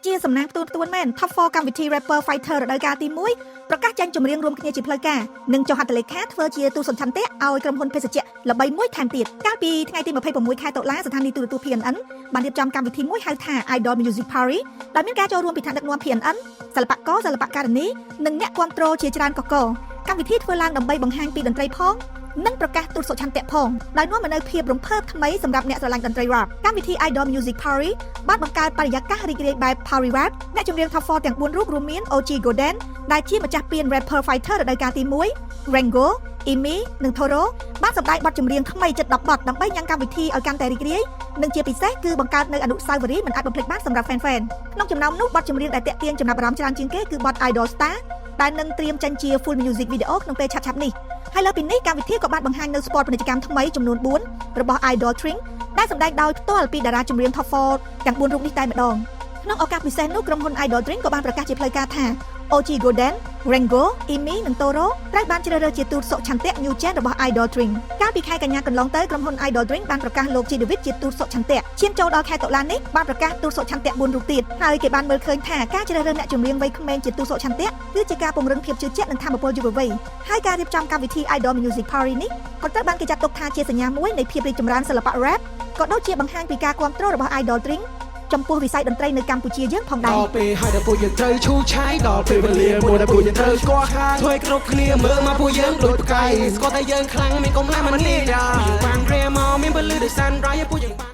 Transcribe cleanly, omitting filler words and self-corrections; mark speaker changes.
Speaker 1: ជាសំណាងផ្ទួនផ្ទួនមែន Top 4កម្មវិធី Rapper Fighter រដូវកាលទី1ប្រកាសចេញចម្រៀងរួមគ្នាជាផ្លូវការនិងចុះហត្ថលេខាធ្វើជាទូតសុឆន្ទៈឲ្យក្រុមហ៊ុនភេសជ្ជៈល្បីមួយថែមទៀតកាលពីថ្ងៃទី26ខែតុលាស្ថានីយ៍ទូរទស្សន៍ PNN បានរៀបចំកម្មវិធីមួយហៅថា Idol Music Party ដោយមានការចូលរួមពីថ្នាក់ដឹកនាំ PNN សិល្បករសិល្បករនីនិងអ្នកគាំទ្រជាច្រើនកកកម្មវិធីធ្វើឡើងដើម្បីបង្ហាញពីតន្ត្រីផងនិងប្រកាសទូតសុឆន្ទៈផងដោយនាំមកនូវភាពរំភើបថ្មីសម្រាប់អ្នកស្រឡាញ់តន្ត្រី rap កម្មវិធី Idol Music Party បានបង្កើតបរិយាកាសរីករាយបែប Party Rap អ្នកចម្រៀង Top 4ទាំង4រូបរួមមាន OG Golden ដែលជាម្ចាស់ពាន Rapper Fighter រដូវកាលទី1 Rango, Imi និង Toro បានសម្ដែងបទចម្រៀងថ្មីជិត10បទដើម្បីញ៉ាំងកម្មវិធីឲ្យកាន់តែរីករាយនិងជាពិសេសគឺបង្កើតនូវអនុស្សាវរីយ៍មិនអាចបំភ្លេចបានសម្រាប់ fan fan ក្នុងចំណោមនោះបទចម្រៀងដែលទាក់ទាញចំណាប់អារម្មណ៍ច្រើនជាងគេគឺបទ Idol Star ដែលនឹងត្រៀមចេញជា full music video ក្នុងពេលឆាប់ៗនេះហើយលើពីនេះកម្មវិធីក៏បានបង្ហាញនូវ spot ពាណិជ្ជកម្មថ្មីចំនួន4របស់ Idol Drink ដែលសម្ដែងដោយផ្ទាល់ពីតារាចម្រៀង Top 4ទាំង4រូបនេះតែម្ដងក្នុងឱកាសពិសេសនោះក្រុមហ៊ុន Idol Drink ក៏បានប្រកាសជាផ្លូវការថា OG Golden, Rango, Imi និង Toro ត្រូវបានជ្រើសរើសជាទូតសុឆន្ទៈ New Gen របស់ Idol Drink កាលពីខែកញ្ញាកន្លងទៅក្រុមហ៊ុន Idol Drink បានប្រកាសលោក G David ជាទូតសុឆន្ទៈឈានចូលដល់ខែតុលានេះបានប្រកាសទូតសុឆន្ទៈ4រូបទៀតហើយគេបានមើលឃើញថាការជ្រើសរើសអ្នកចម្រៀងវ័យក្មេងជាទូតសុឆន្ទៈគឺជាការពង្រឹងភាពជឿជាក់និងថាមពលយុវវ័យហើយការរៀបចំកម្មវិធី Idol Music Party នេះក៏ត្រូវបានគេចាត់ទុកថាជាសញ្ញាមួយនៃភាពរីកចម្រើនសិល្បៈ rap ក៏ដូចជាបង្ហាញពីការគាំទ្ររបស់ Idol Drink ចំពោះវិស័យតន្ត្រីនៅកម្ពុជាយើងផងដែរ
Speaker 2: ដល់ពេលហើយដល់ពួកយើងត្រូវឈូសឆាយដល់ពេលវេលាមួយដែលពួកយើងត្រូវស្គាល់ខាងធ្វើឲ្យគ្រប់គ្នាមើលមកពួកយើងដូចផ្កាយស្គាល់តែយើងខ្លាំងមានកម្លាំងមិននេះយើងបានរែមកមានពលឺដូច sunrise ពួកយើងបាន